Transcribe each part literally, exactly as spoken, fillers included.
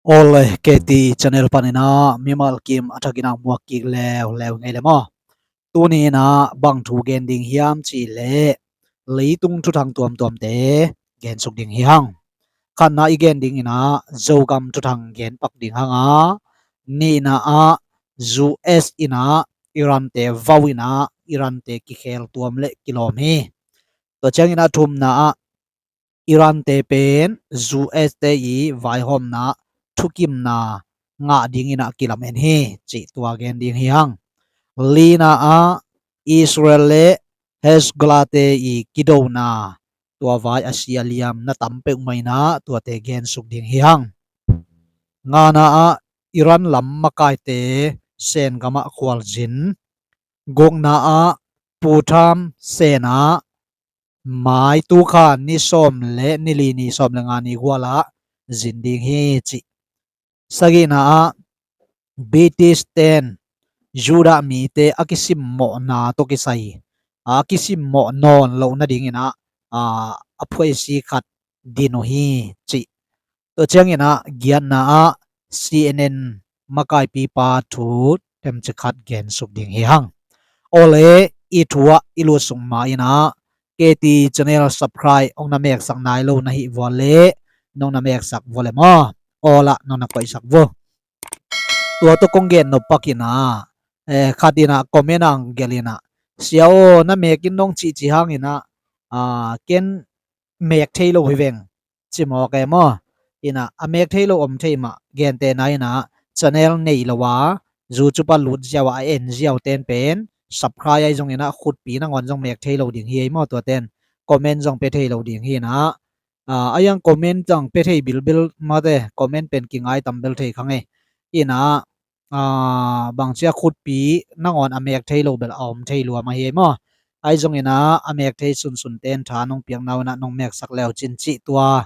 Awle, K T channel panin ah mimal kim a thakin ah muak kik leuleu ngei le maw. Tuni in ah bang thu gen ding hiam cih leh leitung thuthang tuamtuamte gensuk ding hi hang. Khatna i gen ding in ah Zogam thuthang gen pak ding hang a, nihna ah U S in ah Iran-te vau in ah Iran-te kikhel tuam le kilawm hi. Tua ciangin ah thumna ah Iran-te pen U S-te i vaihawmna thukimna ngah dingin ah kilamen hi cih tua gen ding hi hang. Lina ah Israel le Hezbollah-te i kidona tua vai a si a liam na tam peuhmah in ah tuate gensuk ding hi hang. Ngana ah Iran lam makaite Sen gamah khualzin. Gukna ah Pu Trump Sen ah mai tu kha ni sawm le ni li ni sawm le nga ni gual ah zin ding hi cih. Sagihna ah British-ten Judah mite a kisimmawhna tawh kisai a kisimmawh nawn loh nadingin ah a phuaisi khat din uh hi cih. Tua ciangin ah giatna ah C N N makaipipa thu themcik khat gensuk ding hi hang. Awle, i thu ah i lutsuk ma in ah K T channel subscribe hong na meksak nai lo na hih vua le nong na meksak vua le maw. Awla nong na koihsak vua. Tua tawh kong gen nop pak in ah, eh, khat in ah comment ah hong gelh in ah, "Sia aw, na mek in nong cihcih hangin ah, ah, ken mek thei lo hi veng," ci mawk e maw. In ah a mek thei lo om thei mah, gentehna in ah channel nei lo a, zu cupa lut ziau a, a en ziau ten pen subscribe ahi zongin ah khutpi nangawn zong mek thei lo ding hi ei maw, tuaten comment zong pe thei lo ding hi in ah, ah, a yang comment zong pe thei bilbil mate, comment pen kingai tam bel thei kha ngei. In ah, ah, bangci a khutpi nangawn a mek thei lo bel a om thei lua mah hi ei maw. Ahi zongin ah a mek thei sunsun ten tha nong piak na uh in ah nong meksak leu cin cih tua.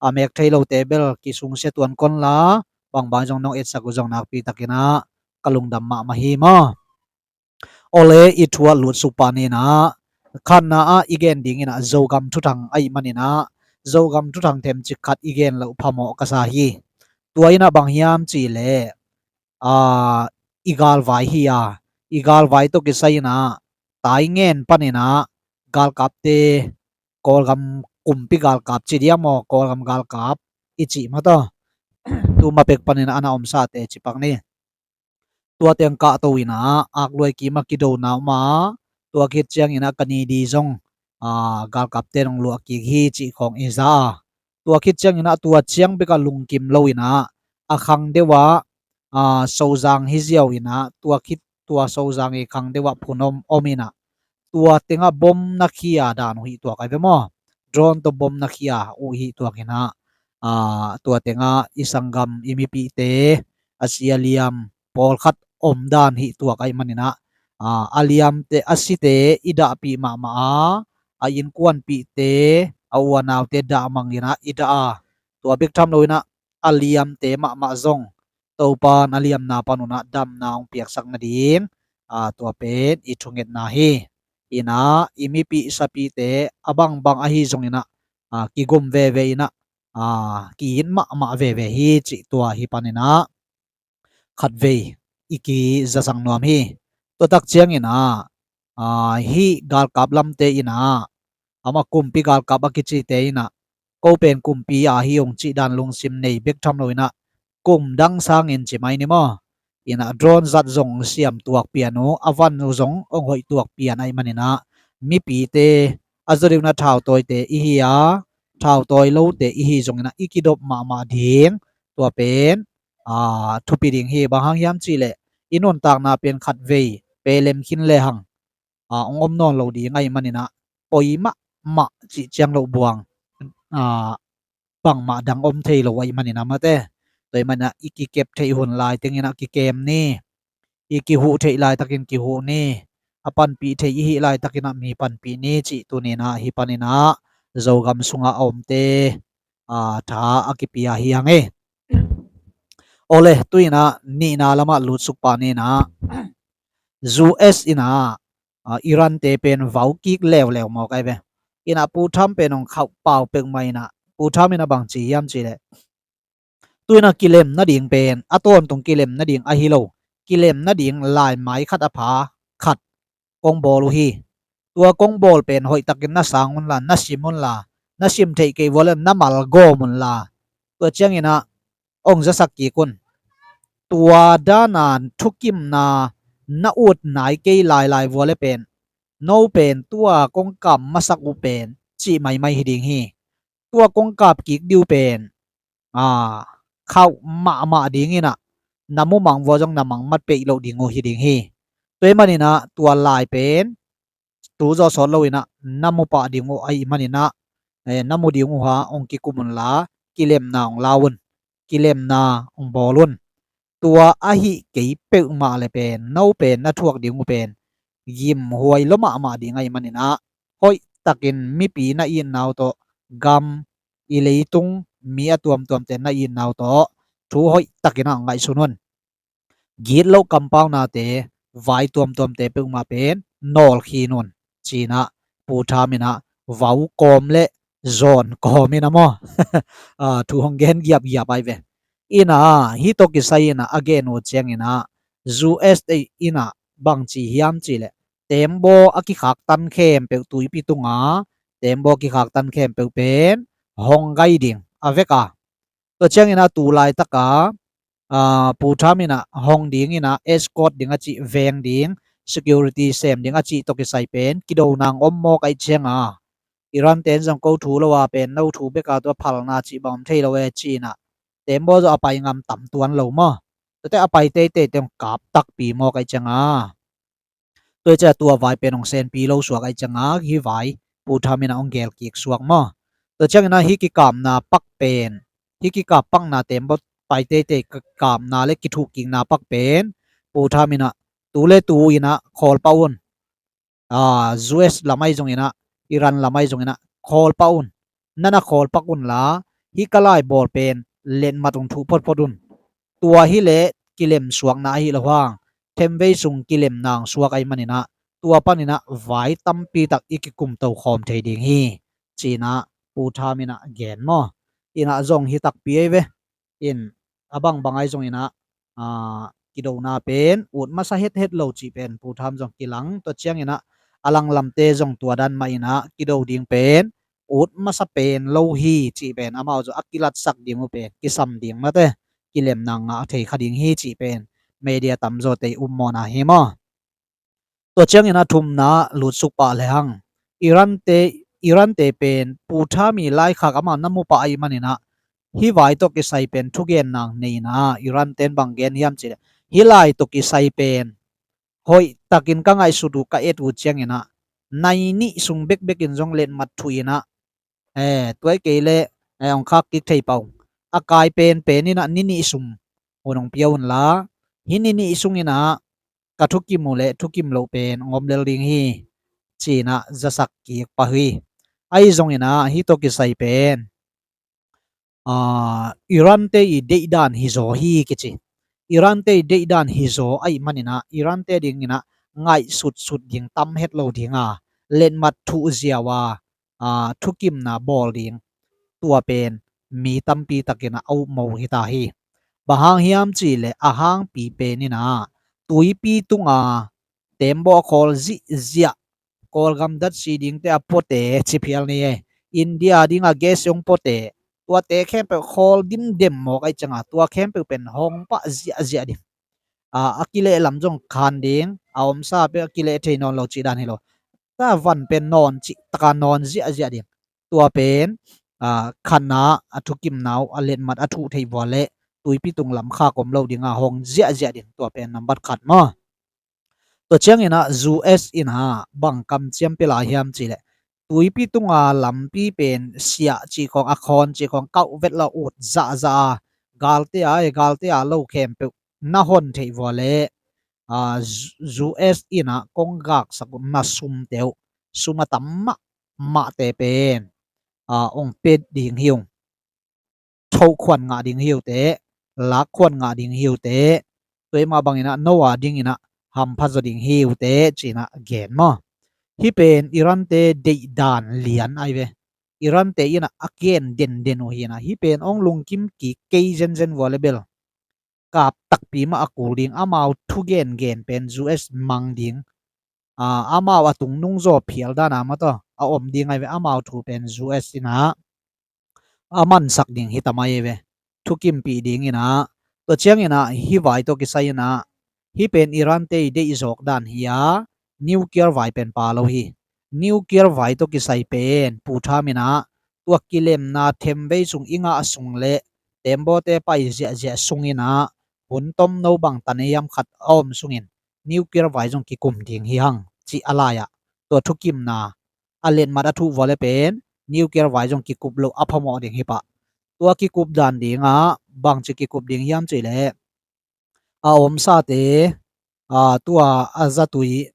A mek thei lote bel kisungsia tuan kon la, bangbang zong nong etsak uh zong nakpi takin ah ka lungdam mahmah hi maw. Awle, i thu ah lutsuk pan in ah, khatna ah i gen ding in ah Zogam thuthang ahih manin ah Zogam thuthang themcik khat i gen loh phamawh ka sa hi. Tua in ah bang hiam cih leh, ah, i galvai hi a, i galvai tawh kisai in ah Taingen panin ah galkapte, Kawlgam kumpi galkap ci diam aw, Kawlgam galkap i cih mah tawh, tuma pek panin ah a na omsate ci pak ni. Tua teng kahto in ah akluai kim a kidona om a, tua khit ciangin ah ka ni di zong, ah, galkapte nong luah kik hi cih khawng i za a. Tua khit ciangin ah tua ciang bek a lungkim lo in ah a khang deuh ah, ah, Sozang hi ziau in ah tua khit tua Sozang i khang deuh ah phun om om in ah tua tengah bom na khia dan uh hih tuak ai ve maw. Drone tawh bom na khia uh hih tuak in ah, ah, tua tengah i sanggam i mipihte a si a liam pawlkhat om dan hih tuak ahih manin ah, ah, a liamte a site i dahpih mahmah a, a innkuanpihte a u a naute dah mang in ah i dah a, tua bek tham lo in ah a liamte mahmah zong Topan a liamna pan un ah damna hong piaksak nading, ah, tua pen i thungetna hi. In ah i mipih sapite a bangbang ahi zongin ah, ah, kigum veve in ah, ah, ki-it mahmah veve hi cih tua hih panin ah khatvei i kizasak nuam hi. Tua tak ciangin ah, ah, hih galkap lamte in ah, amah kumpi galkap a kicite in ah, ko pen kumpi a hi ung cih dan lungsim nei bek tham lo in ah, kum dang sangin ci mai ni maw. In ah drone zat zong siam tuak pian uh, a van uh zong hong hoih tuak pian ahih manin ah, mipite a zaw deuh na thautawite i hi a, thautawi lote i hi zongin ah i kidop mahmah ding, tua pen, ah, thupi ding hi. Bang hang hiam cih leh i nuntakna pen khatvei pelem khin lehang, ah, hong om nawn lo ding ahih manin ah, poi mahmah cih ciang loh buang, ah, bangmah dang om thei lo ahih manin ah mate. Tua ahih manin ah i kikep theih hun lai tengin ah kikem ni, i kihuh theih laitakin kihuh ni, a panpih theih i hih laitakin ah mi panpih ni cih tuni in ah hih panin ah Zogam sungah a omte, ah, tha a kipia hi hang e. Awle, tu in ah nihna lamah lutsuk pan in ah U S in ah, ah, Iran-te pen vau kik leuleu mawk ai ve. In ah Pu Trump pen hong khauh pau peuhmah in ah, Pu Trump in ah bang ci hiam cih leh, Tuina kilem nading pen a tawntung kilem nading ahi lo, kilem nading laimai khat a pha khat kong bawl uh hi. Tua kong bawl pen hoihtakin na sang unla, na sim unla, na sim theih kei vua le na malgawm unla. Tua cianginah ong zasak kik un. Tua dana thukimna na ut nai kei lailai vua le pen, no pen tua kong kap masak uh pen cih maimai hi ding hi. Tua kong kap kik diu pen a khauh mahmah dinginah na mu mang vua zong na mang mat peih loh ding uh hi ding hi. Tua hi maninah tua lai pen tu zaw sawt loinah na mu pah ding uh ahi maninah, eh, na mu ding uh ha ong kikum unla, kilemna ong lau un, kilemna ong bawl un. Tua ahi kei peuhmah le pen no pen na thuak ding uh pen gimhuai lo mahmah ding ahi maninah, hoihtakin mipi na itna uh tawh, gam i leitung mi a tuamtuamte na itna uh tawh thu hoihtakinah ngaihsun un. Gitloh kampaunate vai tuamtuamte peuhmah pen nawlkhin un, cinah Pu Tham inah vau kawm le zawn kawm inah maw, thu hong gen giapgiap ai ve. Inah hih tawh kisai inah a gen uh cianginah U S A inah bangci hiam cihleh, tembaw a kikhaktan khempeuh, tuipi tunga tembaw a kikhaktan khempeuh pen hong gai ding a vek a. Tua cianginah tu laitaka Pu Tham inah hong dinginah escort ding a cih, veng ding, security sem ding a cih tawh kisai pen kidonang om mawk aih cianga, Iran ten zong ko thu lo a pen no thu beka tua phalna cih bang om thei lo e cinah, tembaw zaw a pai ngam tam tuan lo maw? Tuate a pai teitei teng kap takpi mawk aih cianga. Tua hi ciah tua vai pen hong senpi lo suak aih cianga hih vai Pu Tham inah hong gel kik suak maw? Tua cianginah hih kikapna pak pen, hih kikap pakna tembaw pai teitei kikapna le kithuh kikna pak pen Pu Tham inah tu le tu inah khawl pah un. U S lam ahi zonginah, Iran lam ahi zonginah khawl pah un. Nana khawl pak unla, hih ka lai bawl pen letmat ung thuh photphot un. Tua hileh kilemsuakna ahi lo hang, themvei sung kilemna ung suak ahi maninah, tua paninah vai tampitak i kikumto khawm thei ding hi, cinah Pu Tham inah gen maw? Inah zong hi takpi ahi ve. In a bangbang ahi zonginah kidona pen ut masa hethet lo cih pen Pu Tham zong kilang. Tua cianginah a langlamte zong tua dan mah inah kido ding pen ut masa pen lo hi cih pen amau zong a kilatsak ding uh pen kisam ding mate, kilemna ngah thei kha ding hi cih pen media tamzawte i ummawhna hi maw? Tua ciangin a thumna lutsuk pah lehang, Iran te, Iran te pen Pu Tham i laikhak amau na mu pah ahih maninah hih vai tawh kisai pen thugenna nei inah Iran ten bang gen hiam cihleh, hih lai tawh kisai pen hoihtakin ka ngaihsut uh ka et uh cianginah nai nih sung bekbekin zong letmat thuh inah, eh, tuai kei leh, eh, hong khak kik thei pah uh. A kai penpen inah ni nih sung hun hong pia unla, hih ni nih sung inah ka thukim uh leh thukim loh pen hong om lel ding hi, ci-inah zasak kik pah uh hi. Ahi zonginah hih tawh kisai pen, ah, Iran te i deihdan hizaw hi kici. Iran te i deihdan hizaw ahih maninah Iran te dinginah ngaihsutsut ding tam het lo dinga, letmat thuh ziau a, ah, thukimna bawl ding tua pen mi tampi takinah a upmo hita hi. Bang hang hiam cihleh a hangpi pen inah tuipi tunga tembaw a khawl zihziah, Kawlgam datsi dingte a puate ci phial ni e. India dinga gas hong puate, tuate khempeuh khawl dimdem mawk ahih cianga tua khempeuh pen hong pah ziahziah ding. A, a kileh lam zong khan ding, a omsa peuh a kileh thei nawn lo cih dan hi lo. Ta van pen nawn cih taka nawn ziahziah ding. Tua pen, a, khanna a thukimna uh a letmat a thuh theih vua leh tuipi tung lam khak om lo dinga hong ziahziah ding, tua pen nambat khat maw? Tua cianginah U S inah bang kamciam pia lai hiam cihleh, tuipi tunga lampi pen siah cih khawng, a khawn cih khawng kauh vet lo, ut zahzah a, galte a, eh, galte a lo khempeuh na hon theih vua leh, ah, U S inah kong gaksak uh na sumte uh, sum a tam mahmahte pen, ah, hong pia ding hi ung. Thoh khuan ngah ding hi uh teh, lak khuan ngah ding hi uh teh, tua hi mah banginah no a dinginah hampha zaw ding hi uh teh, ci-inah gen maw? Hih pen Iran te deihdan lian ahi ve. Iran te in ah a gen denden uh hi in ah, hih pen hong lungkim kik kei zenzen vua le bel kap takpi mah a kul ding, amau thu gengen pen U S mang ding, a, amau a tungnung zaw phial dan a mah tawh a om ding ahi ve, amau thu pen U S in ah a mansak ding hi ta mai ahi ve. Thukimpih ding in ah, tua ciangin ah hih vai tawh kisai in ah, hih pen Iran te i deih zawk dan hi a, nuclear vai pen pha lo hi. Nuclear vai tawh kisai pen Pu Trump in ah tua kilemna themvei sung i ngah sung le tembaw te pai ziahziah sung in ah hun tomno bang ta nei hiam khat a om sungin nuclear vai zong kikum ding hi hang, cih a lai ah tua thukimna a letmat a thuh vua le pen nuclear vai zong kikup loh a phamawh ding hi pah. Tua kikup dan ding ah bangci kikup ding hiam cih leh, a omsate, a, tua a zatui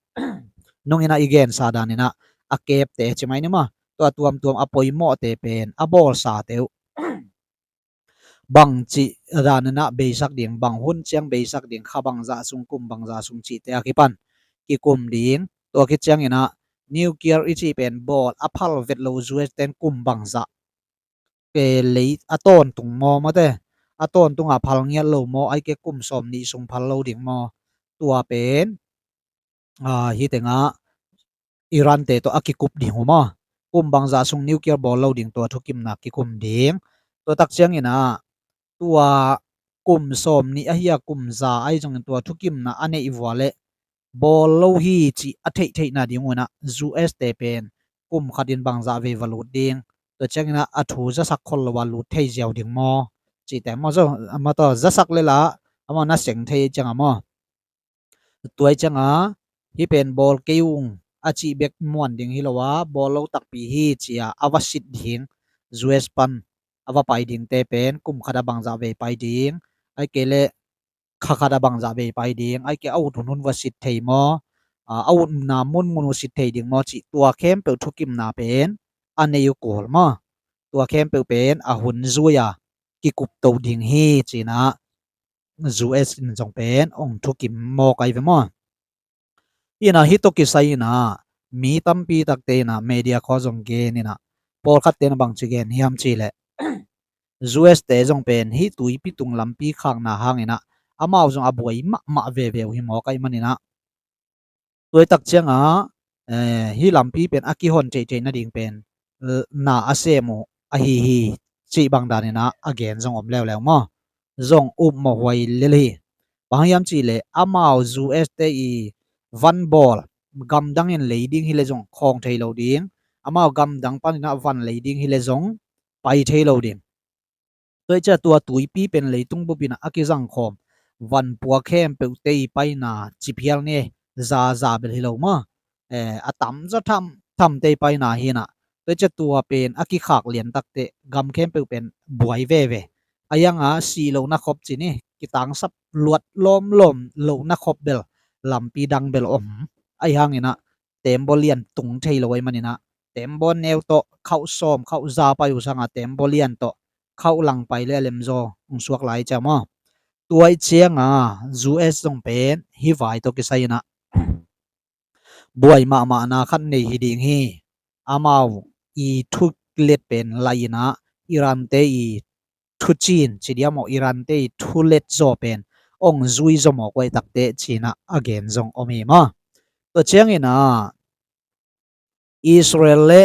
nung in ah i gensa dan in ah a kepte ci mai ni maw, tua tuamtuam a poimawhte pen a bawlsate uh bangci dan in ah beisak ding, bang hun ciang beisak ding, kha bangzah sung, kum bangzah sung cihte a kipan kikum ding. Tua khit ciangin ah nuclear i cih pen bawl a phal vet lo U S ten kum bangzah, ke lei a tawntung maw, mate, a tawntung a phal ngiat lo maw, ai ke kum sawm nih sung phal lo ding maw, tua pen, a, hih tengah Iran te tawh a kikup ding uh maw. Kum bangzah sung nuclear bawl lo ding, tua thukimna kikum ding. Tua tak ciangin ah tua kum sawm nih ahi a kum za ahi zongin tua thukimna a neih vua le bawl lo hi cih a theihtheihna ding un ah U S te pen kum khatin bangzah vei va lut ding. Tua ciangin ah a thu zasak khol lo a lut thei ziau ding maw, cihte maw, zo, amah tawh zasak le lah amah na seng thei ciang a maw. Tua ciang a hih pen bawl kei ung a cih bek muan ding hi lo a, bawl lo takpi hi ci a a va sit ding, U S pan a va pai dingte pen kum khat a bangzah vei pai ding, ai kei le kha khat a bangzah vei pai ding, ai kei a ut hunhun va sit thei maw, a, a utna munmun uh sit thei ding maw cih tua khempeuh thukimna pen a nei uh kul maw. Tua khempeuh pen a hun zui a kikup to ding hi ci in ah U S in zong pen hong thukim mawk ahi ve maw. In ah hih tawh kisai in ah mi tampi takte in ah media khua zong gen in ah pawlkhatte in ah bangci gen hiam cih leh U S te zong pen hih tuipi tung lampi khakna hang in ah amau zong a buai mahmah veve uh hi mawk ahi man in ah, tua tak ciang a, eh, hih lampi pen a kihon theihtheih nading pen, eh, na a sem uh ahi hi cih bang dan in ah a gen zong om leuleu maw. Zong upmawh huai lel hi. Bang hiam cih leh amau U S te i van bawl gamdang in lei ding hi le zong khawng thei lo ding, amau gamdang pan in ah van lei ding hi le zong pai thei lo ding. Tua hi ciah tua tuipi pen leitung bup in ah a kizangkhawm vanpua khempeuhte i paina ciphial ni, za za bel hi lo maw. Eh, a tamzaw tham thamte i paina hi in ah, tua hi ciah tua pen a kikhak lian takteh gam khempeuh pen buai veve. A hiang a sih lohna khop ci ni, kitangsap luat lawmlawm lohna khop bel lampi dang bel om. Ahi hang in ah tembaw lian tung thei lo ahi man in ah, tembaw neu tawh khauh sawm khauh za pai uh sang a tembaw lian tawh khauh lang pai le a lemzaw hong suak lai ciah maw. Tua hi ciang a U S zong pen hih vai tawh kisai in ah buai mahmahna khat nei hi ding hi. Amau i thulet pen lai in ah Iran te i thucin ci diam aw, Iran te i thulet zaw pen hong zui zaw mawk uh ahi takteh ci in ah a gen zong om hi maw. Tua ciang in ah Israel le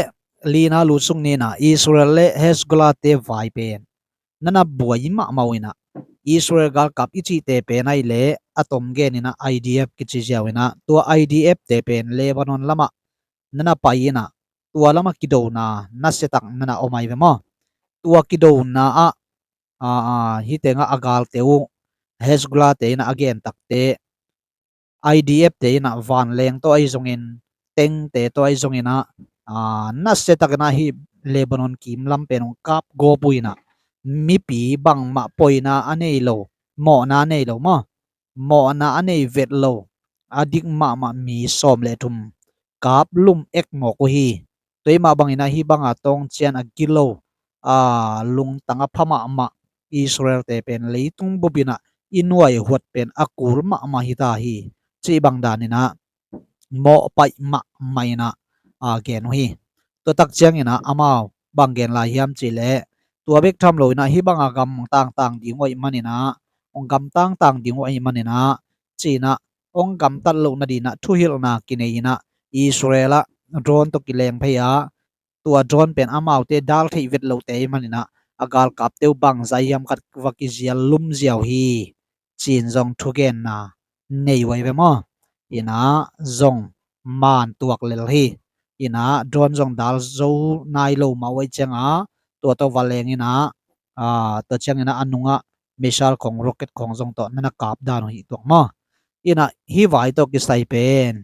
lina lut sung ni in ah Israel le Hezbollah te vai pen na na buai mahmah uh in ah, Israel galkap i cihte pen ahi leh a tom gen in ah I D F kici ziau in ah, tua I D F te pen Lebanon lamah na na pai in ah, tua lamah kidona nasia tak na na om ahi ve maw. Tua kidona ah, a, a, hih tengah a galte uh Hezbollah te in ah a gen takteh I D F te in ah vanleng tawh ahi zongin, tengte tawh ahi zongin ah, a, nasia tak in ah hih Lebanon kim lam pen hong kap gawp uh in ah, mipi bangmah poina a nei lo, mawhna a nei lo maw, mawhna a nei vet lo, a dik mahmah mi sawm le thum kap lum ek mawk uh hi. Tua hi mah bang in ah hih bang a tawng cian a gilo, a, lungtang a pha mahmah Israel te pen leitung bup in ah i nuai huat pen a kul mahmah hi ta hi, cih bang dan in ah mawhpaih mahmah in ah, a, gen uh hi. Tua tak ciang in ah amau bang gen lai hiam cih leh, tua bek tham lo inah hih banga gam tangtang ding uh ahih maninah, hong gam tangtang ding uh ahih maninah, ci-inah hong gamtat loh nadinah thuhilhna kinei inah Israel ah drone tawh kileng phei a, tua drone pen amaute dal theih vet lohte ahih maninah a galkapte uh bangzah hiam khat va kizial lum ziau hi, ci-in zong thugenna nei uh ahi ve maw? Inah zong man tuak lel hi. Inah drone zong dal zo nai lo mah uh ahih ciangah tua tawh va leng inah, aa, tua cianginah a nungah missile khong, rocket khong zong tawh na na kap dan uh hi tuak maw? Inah hih vai tawh kisai pen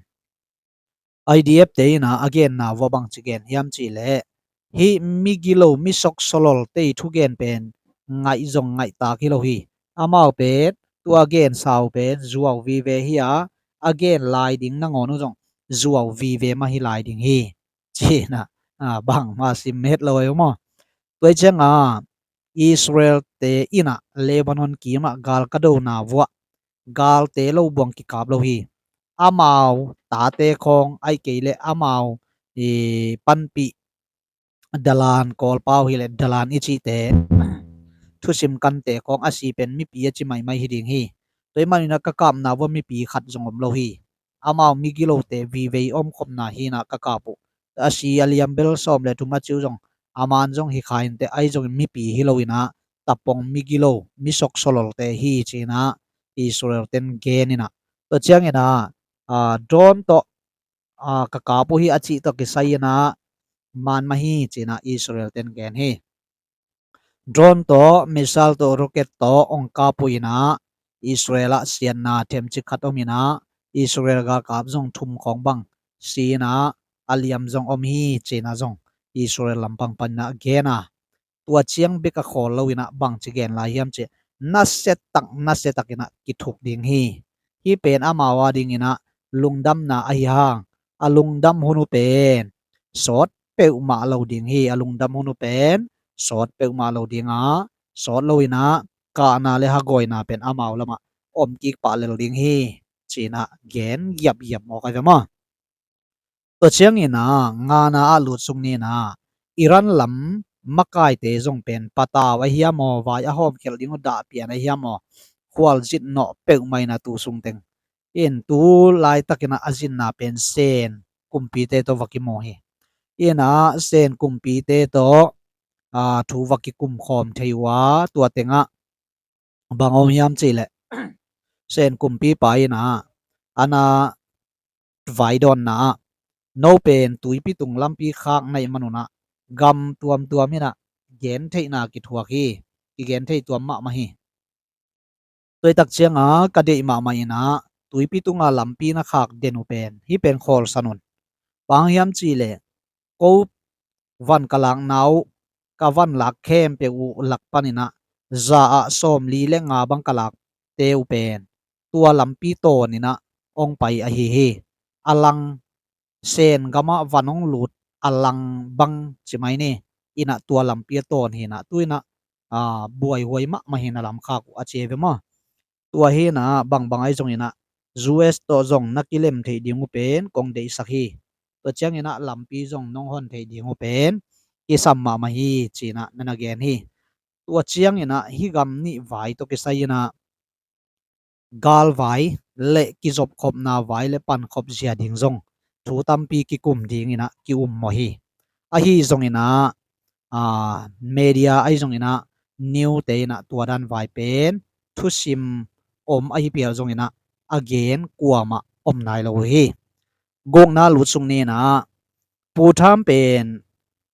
I D F te inah a genna uh a bangci gen hiam cih leh, hih migilo, misoksolol te ih thugen pen ngaih zong ngaihtak hi lo hi. Amau pen tua gensa uh pen zuau vive hi a, a gen lai ding nangawn uh zong zuau vive mah hi lai ding hi, ci-inah, a, bangmah sim het lo ahi uh maw? Tua ahih ciangah Israel te inah Lebanon kimah gal ka dona vuah galte lo buang kikap lo hi. Amau tate khawng ahih kei leh amau i panpih dalan, Kawlpau hileh dalan i cihte, thusim kante khawng a si pen mipi a ci maimai hi ding hi. Tua ahih maninah ka kapna vuah mipi khat zong om lo hi. Amau migilote vivei omkhopna hinah ka kap uh. A si a liam bel sawm le thum a ci uh zong, a man zong hi kha inteh, ahi zongin mipi hi lo inah tapong migilo, misoksolol te hi ci-inah Israel ten gen inah. Tua cianginah, a, drone tawh, a, ka kap uh hi a cih tawh kisai inah man mah hi ci-inah Israel ten gen hi. Drone tawh, missile tawh, rocket tawh hong kap uh inah Israel ah siatna themcik khat om inah Israel galkap zong thum khawng bang si inah a liam zong om hi ci-inah zong Israel lampang paninah gen a. Tua ciang bek a khawl lo inah bangci gen lai hiam cih, nasiatak nasiatak inah kithuk ding hi. Hih pen amau a dinginah lungdamna ahi hang, a lungdam hun uh pen sawt peuhmah lo ding hi. A lungdam hun uh pen sawt peuhmah lo ding a, sawt lo inah kahna le hagawina pen amau lamah om kik pah lel ding hi, ci-inah gen giapgiap mawk ahi ve maw? Tua cianginah ngana ah lutsuk ni inah Iran lam makaite zong pen patau ahi hiam aw, vai a hawmkhialh ding uh dahpian ahi hiam aw, khualzin nawh peuhmah inah tu sungteng in tu laitakinah a zinna pen Sen kumpite tawh va kimu hi. Inah Sen kumpite tawh, a, thu va kikumkhawm thei uh a, tua tengah bang om hiam cih leh Sen kumpipa inah a na vaidawnna ah, no pen tuipi tung lampi khak na hih manunah gam tuamtuam inah gentheihna kithuak hi. Kigenthei tuam mahmah hi. Tua hi tak cianga ka deih mahmah inah tuipi tunga lampi na khak den uh pen, hih pen khawlsan un. Bang hang hiam cih leh ko van ka lakna uh, ka van lak khempeuh uh lak paninah za ah sawmli le nga bang ka lakte uh pen tua lampi tawninah hong pai ahi hi. A lang, Sen gamah van hong lut a lang bang ci mai ni. Inah tua lampi a tawn hinah tu inah, a, buaihuai mahmah hinah lamkhak uh a ci ve maw? Tua hinah bangbang ahi zonginah U S tawh zong na kilem theih ding uh pen kong deihsak hi. Tua cianginah lampi zong nong hon theih ding uh pen kisam mahmah hi, ci-inah na na gen hi. Tua cianginah hih gam nih vai tawh kisai inah galvai le kizopkhopna vai le pankhop zia ding zong thu tampi kikum dinginah ki-ummawh hi. Ahi zonginah, a, media ahi zonginah, news te inah tua dan vai pen thusim om ahi phial zonginah a gen kuamah om nai lo uh hi. Gukna lutsuk ni inah Pu Trump pen,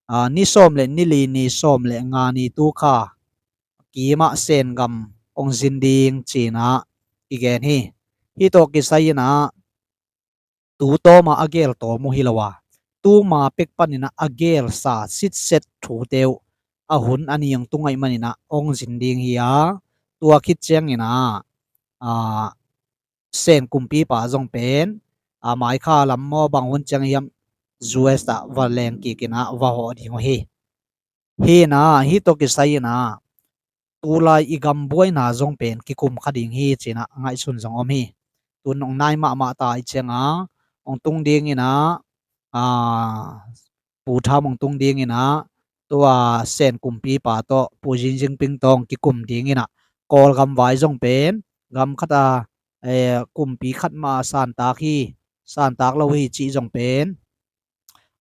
a, ni sawm le ni li, ni sawm le nga ni tu kha kimah Sen gam hong zin ding ci-inah kigen hi. Hih tawh kisai inah tu tawmah a gel tawm uh hi lo a, tuma pek paninah a gelsa sitset thute uh a hun a ni hong tung ahih maninah hong zin ding hi a, tua khit cianginah, a, Sen kumpipa zong pen, a, mai kha lam maw bang hun ciang hiam U S ah va leng kikinah va hawh ding uh hi. Hinah hih tawh kisai inah tulai i gam buaina zong pen kikum kha ding hi, ci-inah ngaihsun zong om hi. Tun hong nai mahmah ta i cianga hong tung dinginah, a, Pu Trump hong tung dinginah tua Sen kumpipa tawh Pu Xi Jinping tawh kikum ding inah, Kawlgam vai zong pen gam khat a, eh, kumpi khat mah a santak hi, santak lo hi cih zong pen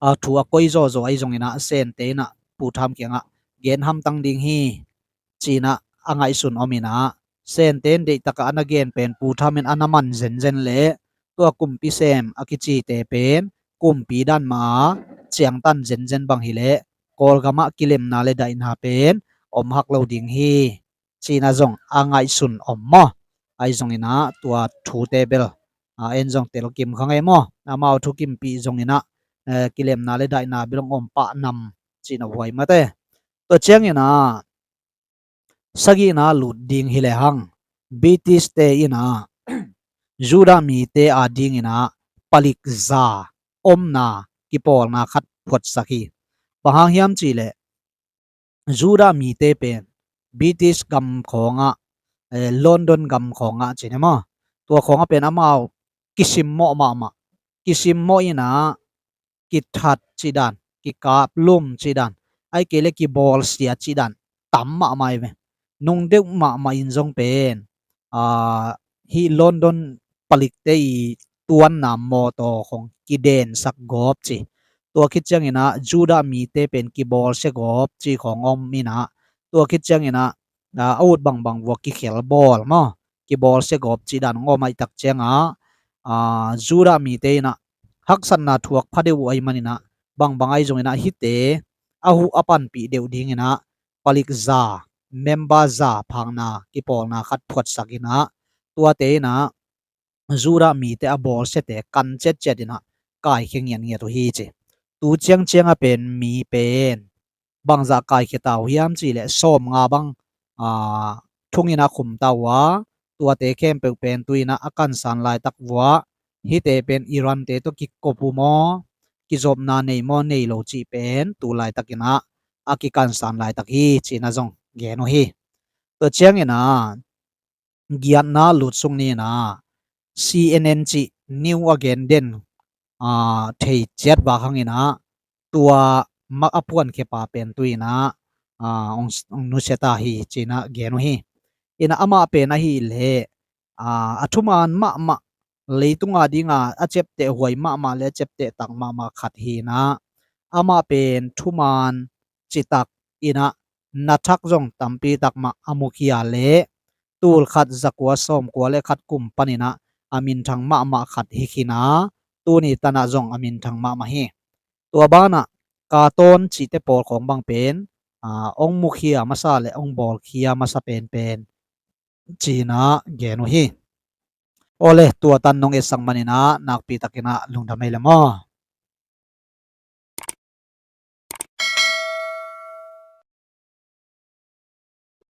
a thu a koi zawzaw ahi zong inah Sente inah Pu Tham kiangah gen hamtang ding hi ci-inah a ngaihsun om inah, Sente in deihtakah a na gen pen Pu Tham in a na man zenzen leh tua kumpi sem a kicite pen kumpi dan mah a ciangtan zenzen bang hileh Kawlgamah kilemna le daihna pen om hak lo ding hi ci-inah zong a ngaihsun om maw? Ahi zong inah tua thute bel, a, en zong telkim kha ngei maw? Amau thukimpih zong inah, eh, kilemna le daihna bel hong om pah nam ci-inah huai mate. Tua ciang inah sagihna lut ding hileh hang, British-te inah Judah mite a ding inah palik za omna kipawlna khat phuatsak hi. Bang hang hiam cihleh Judah mite pen British gam khawngah, eh, London gam khawngah ci-in e maw, tua khawngah pen amau kisimmawh mahmah, kisimmawh inah kithat cih dan, kikaplum cih dan, ahih kei leh kibawlsia cih dan tam mahmah hi ve. Nungdeuh mahmah in zong pen, aa, hih London palikte i tuanna mawtaw khong kidensak gawp ci. Tua khit ciang inah Judah mite pen kibawlsia gawp ci khong om inah, tua khit ciang inah, aa, a ut bangbang vua kikhel bawl maw, kibawlsia gawp cih dan hong om ahih tak ciangah, aa, Judah mite inah haksatna thuak phadeuh uh ahih man inah, bangbang ahi zong inah hihte a huh a panpih deuh ding inah palik za, member za phakna kipawlna khat phuatsak inah, tuate inah Judah mite a bawlsiate kan ciatciat inah kaikhia ngiatngiat uh hi ci. Tu ciangciang a pen mi pen bangzah kaikhia ta uh hiam cihleh sawmnga bang, aa, thung inah khum ta uh a, tuate khempeuh pen tu inah a kansan laitak vua, hihte pen Iran-te tawh kikop uh maw, kizopna nei maw nei lo cih pen tu laitak inah a kikansan laitak hi ci-inah zong gen uh hi. Tua ciang inah giatna lutsuk ni inah C N N cih new a gen den, aa, thei ciat vak hang inah tua mak a puankhia-pa pen tu inah, aa, hong, hong nusia ta hi ci-inah gen uh hi. Inah amah pen ahih leh, aa, a thuman mahmah, leitunga dinga a ciapteh huai mahmah le a ciapteh tak mahmah khat hi inah, amah pen thuman citak inah na thak zong tampi tak mah a mukhia leh tul khat za kua sawm kua le khat kum pan inah a minthang mahmah khat hi khin a, tuni tan ah zong a minthang mahmah hi. Tua banah Katon cihte pawl khawng bang pen, aa, hong mukhia masa le hong bawlkhia masa penpen ci-inah gen uh hi. Awle, tua tan nong etsak man inah nakpi tak inah lungdam ei le maw?